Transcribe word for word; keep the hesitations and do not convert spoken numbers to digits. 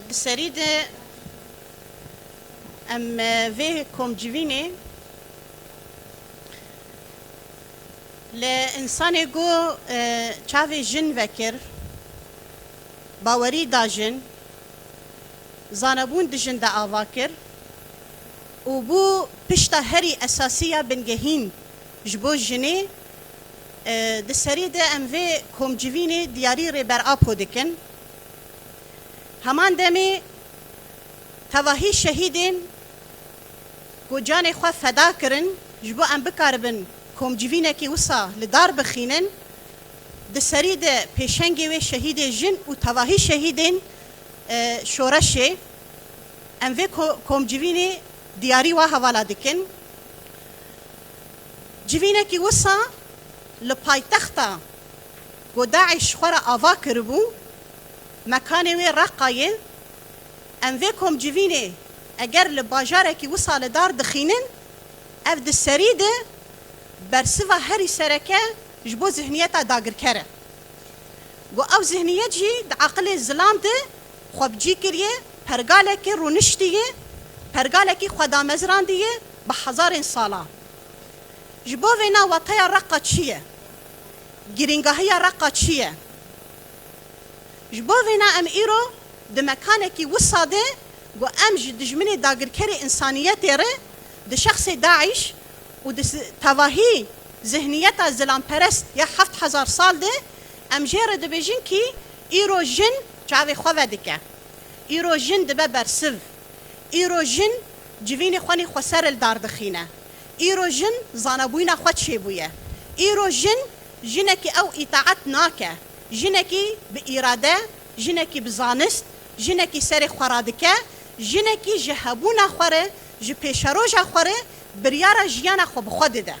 Di serî de em, e, vê komcivînê li însanê ku, e, çavê jin vekir, bawerî da jin, zanebûn di jin de ava kir û bû pişta herî esasî ya bingehîn ji bo jinê, e, di serî de em vê komcivînê diyarî Rêber Apo dikin. Heman demê tevahî şehîdên ku canê xwe feda kirin ji bo em bikaribin komcivînekî wisa li dar bixînin, di serî de pêşengê wê şehîdê jin û tevahî şehîdên, e, şoreşê em vê ko-, komcivînê diyarî wa hevala dikin. Civînekî wisa li paytexta ku DAIŞ xwe re ava kiribû, mekanê wê Reqa ye, em vê komcivînê eger li bajarekî wisa li dar dixînin, ev di serî de bersiva herî sereke ji bo zihniyeta dagirker e. Ku ew zihniyet jî di aqilê zilam de xwe bi cî kiriye, pergalekî rûniştiye, pergalekî xwe damezrandiye bi hezarên sala. Ji bo vêna wateya Reqa çi ye? Girîngahiya Reqa çi ye? Ji bo vêna em îro di mekanekî wisa de ku em ji dijminê dagirkerê însaniyetê re, di şexsê DAIŞ û di si-, tevahî zihniyeta zilamperest ya heft hezar sal de, em jê re dibêjin kî îro jin çavê xwe vedike. Îro jin dibe bersiv. Îro jin civînê xwe nî xweser li dar dixîne. Îro jin zanebûyîna xwe çêbûye. Îro jin jinekî ew îtaet nake. Jinekî bi îrade, jinekî bi zanist, jinekî serê xwe radike, jinekî ji hebûna xwe re, ji pêşeroja xwe re biryara jiyana xwe bi xwe dide.